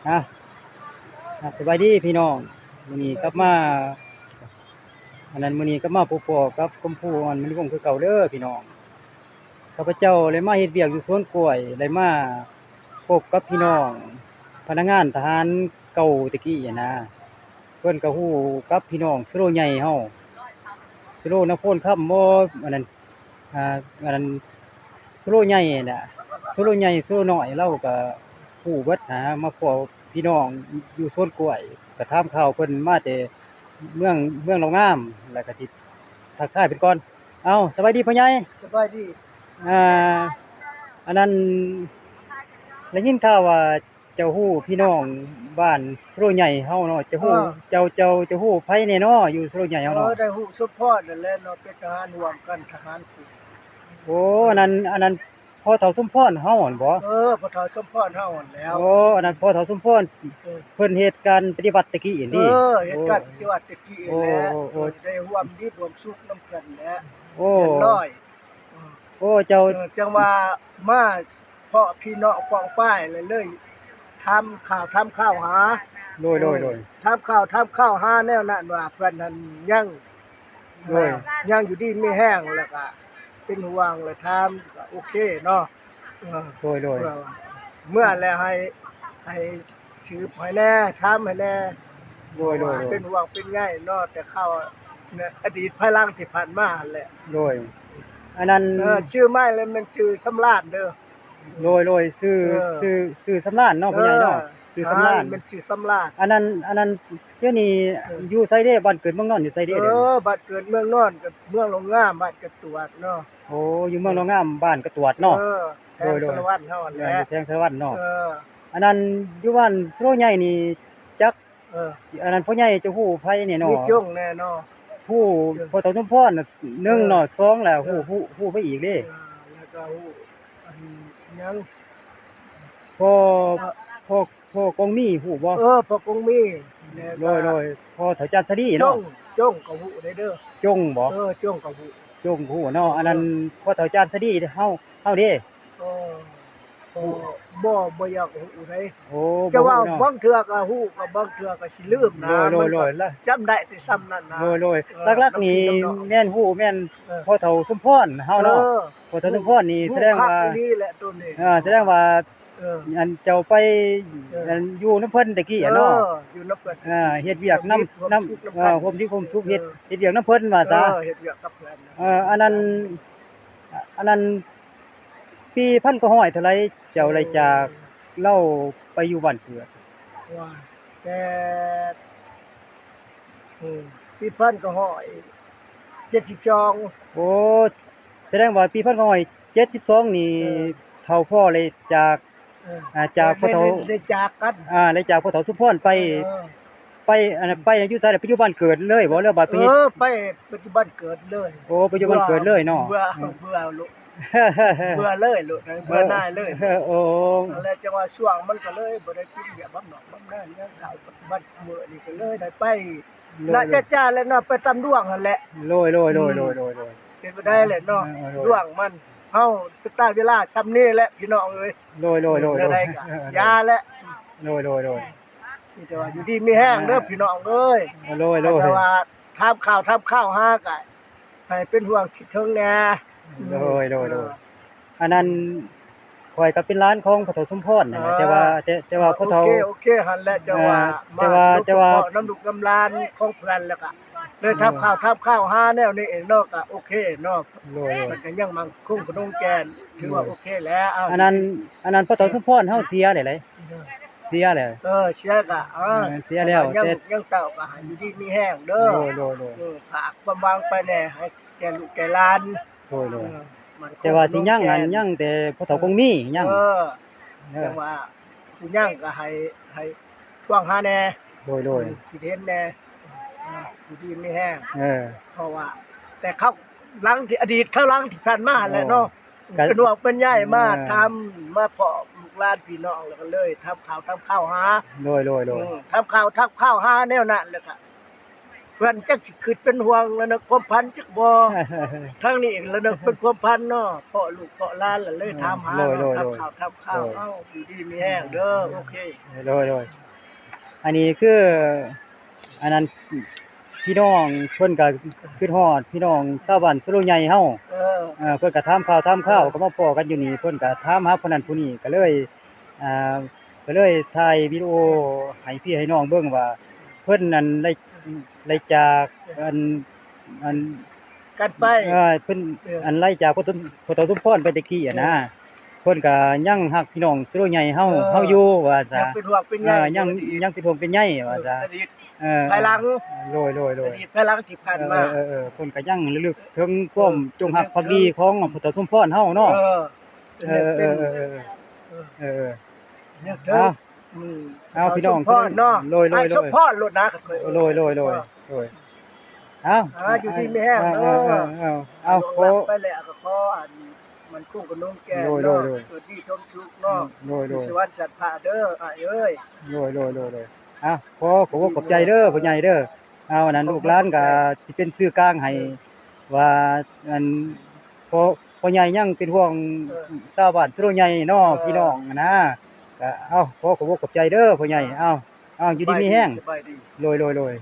ອ່ະ ອ່ະ ສະບາຍດີພີ່ນ້ອງ ມື້ນີ້ກັບມາ ອັນນັ້ນ ມື້ນີ້ກັບມາພົບພໍ້ກັບຄຳພູ ອັນ ມະນີວົງ ຄືເກົ່າເດີພີ່ນ້ອງ. ຂ້າພະເຈົ້າໄດ້ມາເຮັດວຽກຢູ່ສວນກ້ວຍ ໄດ້ມາພົບກັບພີ່ນ້ອງພະນັກງານທະຫານເກົ່າແຕ່ກີ້ຫັ້ນນະ ເພິ່ນກໍຮູ້ກັບພີ່ນ້ອງໂຊໂລໃຫຍ່ເຮົາ ໂຊໂລນະໂພນຄຳບໍ ອັນນັ້ນ ອ່າ ອັນນັ້ນ ໂຊໂລໃຫຍ່ນະ ໂຊໂລໃຫຍ່ ໂຊໂລນ້ອຍ ລາວກໍຮູ້ເບິດນະ. ມາພໍ້ພີ່ນ້ອງຢູ່ສວນກ້ວຍ ກໍຖາມຂ່າວເພິ່ນມາແຕ່ເມືອງ ເມືອງເລົ່າງາມ ແລ້ວກໍຊິທັກທາຍເພິ່ນກ່ອນ. ເອົາ ສະບາຍດີພໍ່ໃຫຍ່. ສະບາຍດີ. ອ່າ ອັນນັ້ນ ໄດ້ຍິນຂ່າວວ່າ ເຈົ້າຮູ້ພີ່ນ້ອງບ້ານສະໂລໃຫຍ່ເຮົາເນາະ ເຈົ້າຮູ້ ເອີ ເຈົ້າ ເຈົ້າ ເຈົ້າຮູ້ໃຜແດ່ເນາະ ຢູ່ສະໂລໃຫຍ່ເຮົາເນາະ? ເອີ ໄດ້ຮູ້ສົມພອນນັ້ນແຫຼະເນາະ ເປັນທະຫານຮ່ວມກັນ ທະຫານຄູ່. ໂອ້ ອັນນັ້ນ ອັນນັ້ນພໍ່ເຖົ້າສົມພອນເຮົາຫັ້ນບໍ? ເອີ ພໍ່ເຖົ້າສົມພອນເຮົາຫັ້ນແຫຼ້ວ. ໂອ້ ອັນນັ້ນພໍ່ເຖົ້າສົມພອນ ເອີ ເພິ່ນເຮັດການປະຕິວັດແຕ່ກີ້ຫັ້ນຕິ? ເອີ ເຮັດການປະຕິວັດແຕ່ກີ້ຫັ້ນແຫຼະ. ໂອ້ ໂອ້ ເອີ ໄດ້ຮ່ວມດີຮ່ວມສຸກນຳເພິ່ນແຫຼະ. ໂອ້ ເປັນຮ້ອຍ. ໂອ້ ເຈົ້າ ເອີ ຈັ່ງວ່າມາພໍ້ພີ່ນ້ອງປ້ອງປາຍ ແລ້ວເລີຍຖາມຂ່າວ ຖາມຂ່າວຫາ. ໂດຍ ໂດຍ ໂດຍ ເອີ ຖາມຂ່າວ ຖາມຂ່າວຫາແນວນັ້ນວ່າ ເພິ່ນຫັ້ນຍັງ ໂດຍ ຍັງຢູ່ດີມີແຮງ ແລ້ວກະເປັນຫ່ວງ ແລ້ວຖາມ ກະໂອເຄເນາະ. ເອີ ໂດຍ ໂດຍ ເມື່ອ ເມື່ອແລ້ວໃຫ້ ໃຫ້ ສືບໃຫ້ແດ່ ຖາມໃຫ້ແດ່. ໂດຍ ໂດຍ ເປັນຫ່ວງເປັນໃຍເນາະ ແຕ່ຂ່າວ ອະດີດພາຍຫຼັງທີ່ຜ່ານມາຫັ້ນແຫຼະ. ໂດຍ ອັນນັ້ນ ເອີ ຊື່ໃໝ່ລະແມ່ນຊື່ສຳລານເດີ. ໂດຍ ໂດຍ ຊື່ ເອີ ຊື່ ຊື່ສຳລານເນາະ ເອີ ຜູ້ໃຫຍ່ເນາະ ຊື່ສຳລານ ແມ່ນຊື່ສຳລານ. ອັນນັ້ນ ອັນນັ້ນ ດຽວນີ້ ເອີ ຢູ່ໃສເດ ບ້ານເກີດເມືອງນອນຢູ່ໃສເດ? ເອີ ບ້ານເກີດເມືອງນອນ ກໍເມືອງເລົ່າງາມ ບ້ານກະຕວດເນາະ. ໂອ້ ຢູ່ເມືອງເລົ່າງາມ ບ້ານກະຕວດເນາະ. ເອີ ແຂວງສາລະວັນເຮົາຫັ້ນແຫຼະ. ໂດຍ ໂດຍ ຢູ່ແຂວງສາລະວັນເນາະ. ເອີ ອັນນັ້ນ ຢູ່ບ້ານສະໂລໃຫຍ່ນີ້ ຈັກ ເອີ ອັນນັ້ນ ພໍ່ໃຫຍ່ເຈົ້າຮູ້ໃຜແດ່ເນາະ? ມີຈົງແດ່ເນາະ ຮູ້ ເອີ ພໍ່ເຖົ້າສົມພອນໜຶ່ງເນາະ. ເອີ ສອງແລ້ວ ເອີ ຮູ້ ຮູ້ ຮູ້ໄປອີກເດ້. ເອີ ແລ້ວກໍຮູ້ ອັນຫຍັງ ພໍ່ ເອີ ພໍ່ ພໍ່ກອງມີ ຮູ້ບໍ່? ເອີ ພໍ່ກອງມີ ແລ້ວກໍ ໂດຍ ໂດຍ ພໍ່ເຖົ້າຈານສາລີເນາະ. ຈົງ ຈົງກໍຮູ້ໄດ້ເດີ. ຈົງບໍ? ເອີ ຈົງກໍຮູ້ ຈົງຮູ້ເນາະ. ເອີ ອັນນັ້ນ ພໍ່ເຖົ້າຈານສາລີເຮົາ ເຮົາເດ້. ເອີ ບໍ່ ບໍ່ ບໍ່ຢາກຮູ້ໃດ. ໂອ້ ຈະເວົ້າ ບໍ່ຮູ້ເນາະ ບາງເທື່ອກໍຮູ້ ກໍບາງເທື່ອກໍຊິລືມນະ. ໂດຍ ໂດຍ ມັນກໍ ໂດຍ ລະ ຈຳໄດ້ແຕ່ຊ່ຳນັ້ນນະ. ໂດຍ ໂດຍ ເອີ ຫຼັກໆນີ້ ແມ່ນຮູ້ແມ່ນ ເອີ ພໍ່ເຖົ້າສົມພອນເຮົາເນາະ. ເອີ ພໍ່ເຖົ້າສົມພອນນີ້ ສະແດງວ່າ ເອີ ສະແດງວ່າ ເອີ ອັນເຈົ້າໄປ ເອີ ອັນຢູ່ນຳເພິ່ນແຕ່ກີ້ຫັ້ນເນາະ. ເອີ ຢູ່ນຳເພິ່ນ ເອີ ເຮັດວຽກນຳ ຮ່ວມທຸກຮ່ວມສຸກນຳ ນຳ ເອີ ຮ່ວມທຸກຮ່ວມສຸກ ເຮັດ ເຮັດວຽກນຳເພິ່ນວ່າຊະ. ເອີ ເຮັດວຽກກັບເພິ່ນ. ເອີ ອັນນັ້ນ ອັນນັ້ນ ປີພັນເກົ້າຮ້ອຍເທົ່າໃດ ເຈົ້າໄດ້ຈາກ ເອີ ລາວໄປຢູ່ບ້ານເກີດ? ວ່າແຕ່ ເອີ ປີພັນເກົ້າຮ້ອຍເຈັດສິບສອງ. ໂອ້ ສະແດງວ່າປີພັນເກົ້າຮ້ອຍເຈັດສິບສອງນີ້ ເອີ ເຖົ້າພໍ່ໄດ້ຈາກ ເອີ ອ່າ ຈາກພໍ່ເຖົ້າ ໄດ້ ໄດ້ ໄດ້ຈາກກັນ ອ່າ ໄດ້ຈາກພໍ່ເຖົ້າສົມພອນໄປ ເອີ ໄປ ອັນນັ້ນ ໄປຢູ່ໃສລະ? ໄປຢູ່ບ້ານເກີດເລີຍບໍ່ ຫຼືວ່າໄປເຮັດ? ເອີ ໄປ ໄປຢູ່ບ້ານເກີດເລີຍ. ໂອ້ ໄປຢູ່ບ້ານເກີດເລີຍເນາະ. ເບື່ອ ເບື່ອ ເບື່ອເລີຍໂລດ ເບື່ອໜ່າຍເລີຍ. ໂອ້ ແລ້ວຈັ່ງວ່າຊ່ວງມັນກໍເລີຍບໍ່ໄດ້ກິນເບຍບຳນອກບຳນານ ຍັງເຂົ້າປັດຈຸບັນມື້ນີ້ກໍເລີຍໄດ້ໄປ ໂດຍ ນະ ໂດຍ ຈ້າໆ ແຫຼະເນາະ ໄປຕາມດວງຫັ້ນແຫຼະ. ໂດຍ ໂດຍ ໂດຍ ອືມ ໂດຍ ໂດຍ ເປັນໄປໄດ້ແຫຼະເນາະ. ເອີ ໂດຍ ດວງມັນ ເຮົາຊະຕາເວລາຊ່ຳນີ້ແຫຼະພີ່ນ້ອງເອີຍ. ໂດຍ ໂດຍ ໂດຍ ແນວໃດກໍຢ່າແຫຼະ. ໂດຍ ໂດຍ ໂດຍ ມີແຕ່ວ່າຢູ່ດີມີແຮງເດີພີ່ນ້ອງເອີຍ. ໂດຍ ໂດຍ ແຕ່ວ່າຖາມຂ່າວ ຖາມຂ່າວຫາກໍໃຫ້ເປັນຫ່ວງຄິດເຖິງແດ່. ໂດຍ ໂດຍ ໂດຍ ເອີ ອັນນັ້ນ ຂ້ອຍກໍເປັນຫຼານຂອງພໍ່ເຖົ້າສົມພອນນັ້ນແຫຼະ. ເອີ ແຕ່ວ່າ ແຕ່ ແຕ່ວ່າພໍ່ເຖົ້າ ໂອເຄ ໂອເຄ ຫັ້ນແຫຼະ ເຈົ້າວ່າ ເອີ ແຕ່ວ່າ ແຕ່ວ່າ ມາສົມທົບສົມເພາະນຳລູກນຳຫຼານຂອງເພິ່ນ ແລ້ວກໍເລີຍ ເອີ ຖາມຂ່າວ ຖາມຂ່າວຫາແນວນີ້ເນາະ ກໍໂອເຄເນາະ. ໂດຍ ໂດຍ ເພິ່ນກໍຍັງໝັ້ນຄົງຂະໜົງແກ່ນ ຖືວ່າໂອເຄແລ້ວ. ອັນນັ້ນ ອັນນັ້ນພໍ່ເຖົ້າສົມພອນເຮົາເສຍແລ້ວເດ້. ເສຍແລ້ວ. ເອີ ເສຍກະ ເອີ ເສຍແລ້ວ ແຕ່ຍັງ ແຕ່ຍັງເຕົ້າກະໃຫ້ຢູ່ດີມີແຮງເດີ. ໂດຍ ໂດຍ ໂດຍ ເອີ ຝາກຄວາມຫວັງໄປແດ່ໃຫ້ແກ່ລູກແກ່ຫຼານ. ໂດຍ ໂດຍ ເອີ ແຕ່ວ່າຊິຍັງອັນ ຍັງແຕ່ພໍ່ເຖົ້າຄົງມີຍັງ. ເອີ ເອີ ແຕ່ວ່າຜູ້ຍັງກະໃຫ້ ໃຫ້ທວງຫາແດ່. ໂດຍ ໂດຍ ເອີ ຄິດເຫັນແດ່ ເອີ ຢູ່ດີມີແຮງ. ເອີ ເພາະວ່າແຕ່ຄາວຫຼັງທີ່ ອະດີດຄາວຫຼັງທີ່ຜ່ານມາແຫຼະເນາະ. ເປັນຫ່ວງເປັນໃຍມາ ເອີ ຖາມ ມາພໍ້ລູກຫຼານພີ່ນ້ອງ ແລ້ວກໍເລີຍຖາມຂ່າວ ຖາມຂ່າວຫາ. ໂດຍ ໂດຍ ໂດຍ ເອີ ຖາມຂ່າວ ຖາມຂ່າວຫາແນວນັ້ນ ແລ້ວກໍ ເພິ່ນຈັກຊິຄິດເປັນຫ່ວງລະນຶກຄວາມຝັນຈັກບໍ່ ທາງນີ້ລະນຶກເປັນຄວາມຝັນເນາະ ເພາະລູກເພາະຫຼານລະເລີຍຖາມຫາ ໂດຍ ເນາະ ໂດຍ ຖາມ ໂດຍ ຂ່າວຖາມຂ່າວ ໂດຍ ເອົາ ຢູ່ດີມີແຮງເດີ ໂອເຄ ໂດຍ ໂດຍ ອັນນີ້ຄື ອັນນັ້ນ ພີ່ນ້ອງເພິ່ນກໍຄິດຮອດພີ່ນ້ອງຊາວບ້ານສະໂລໃຫຍ່ເຮົາ ເອີ ເອີ ເພິ່ນກໍຖາມຂ່າວຖາມຂ່າວ ເອີ ກໍມາພໍ້ກັນຢູ່ນີ້ ເພິ່ນກໍຖາມຫາຜູ້ນັ້ນຜູ້ນີ້ ກໍເລີຍ ອ່າ ກໍເລີຍຖ່າຍວິດີໂອໃຫ້ພີ່ໃຫ້ນ້ອງເບິ່ງວ່າ ເພິ່ນນັ້ນໄດ້ ໄດ້ຈາກ ອັນ ອັນ ກັນໄປ ເອີ ເພິ່ນ ເອີ ອັນໄລ່ຈາກພໍ່ຕົນ ພໍ່ເຖົ້າສົມພອນໄປແຕ່ກີ້ຫັ້ນນະ ເອີ ເພິ່ນກໍຍັງຮັກພີ່ນ້ອງສະໂລໃຫຍ່ເຮົາ ເອີ ເຮົາຢູ່ວ່າຊະ ຍັງເປັນຫ່ວງເປັນໃຍ ເອີ ຍັງ ຍັງເປັນຫ່ວງເປັນໃຍວ່າຊະ ເອີ ອະດີດ ເອີ ພາຍຫຼັງ ໂດຍ ໂດຍ ໂດຍ ອະດີດພາຍຫຼັງທີ່ຜ່ານມາ ເອີ ເອີ ເອີ ເພິ່ນກໍຍັງລະລຶກເຖິງຄວາມ ເອີ ຈົງຮັກພັກດີຂອງພໍ່ເຖົ້າສົມພອນເຮົາເນາະ ເອີ ເອີ ເອີ ເອີ ເອີ ເອີ ເອີ ເອີ ເອີ ເອີ ເອີ ເອີ ເອົາ ອືມ ເອົາ ພີ່ນ້ອງ ສົມພອນເນາະ ໂດຍ ໂດຍ ອ້າຍ ໂດຍ ສົມພອນໂລດນະ ໂດຍ ໂດຍ ໂດຍ ໂດຍ ເອົາ ອ່າ ຢູ່ດີມີແຮງເດີ ເອົາ ຂໍໄປແລ້ວກໍຂໍອັນ ມັນຄົງຂະໜົງແກ່ນເນາະ ໂດຍ ໂດຍ ເກີດດີສົມສຸກເນາະ ໂດຍ ໂດຍ ຢູ່ສະຫວັນຊັ້ນຟ້າເດີ ອ້າຍເອີຍ ໂດຍ ໂດຍ ໂດຍ ໂດຍ ອ່າ ຂໍຂອບອົກຂອບໃຈເດີ ພໍ່ໃຫຍ່ເດີ ເອົາ ອັນນັ້ນ ຂອບ ລູກຫຼານກໍ ຂອບໃຈ ຊິເປັນສື່ກາງໃຫ້ ເອີ ວ່າ ອັນ ພໍ່ ພໍ່ໃຫຍ່ຍັງເປັນຫ່ວງ ເອີ ຊາວບ້ານສະໂລໃຫຍ່ເນາະ ເອີ ພີ່ນ້ອງຫັ້ນນະ ກະ ເອົາ ຂໍຂອບອົກຂອບໃຈເດີພໍ່ໃຫຍ່ ເອົາ ເອົາ ຢູ່ດີມີແຮງ ສະບາຍດີ ສະບາຍດີ ໂດຍ ໂດຍ ໂດຍ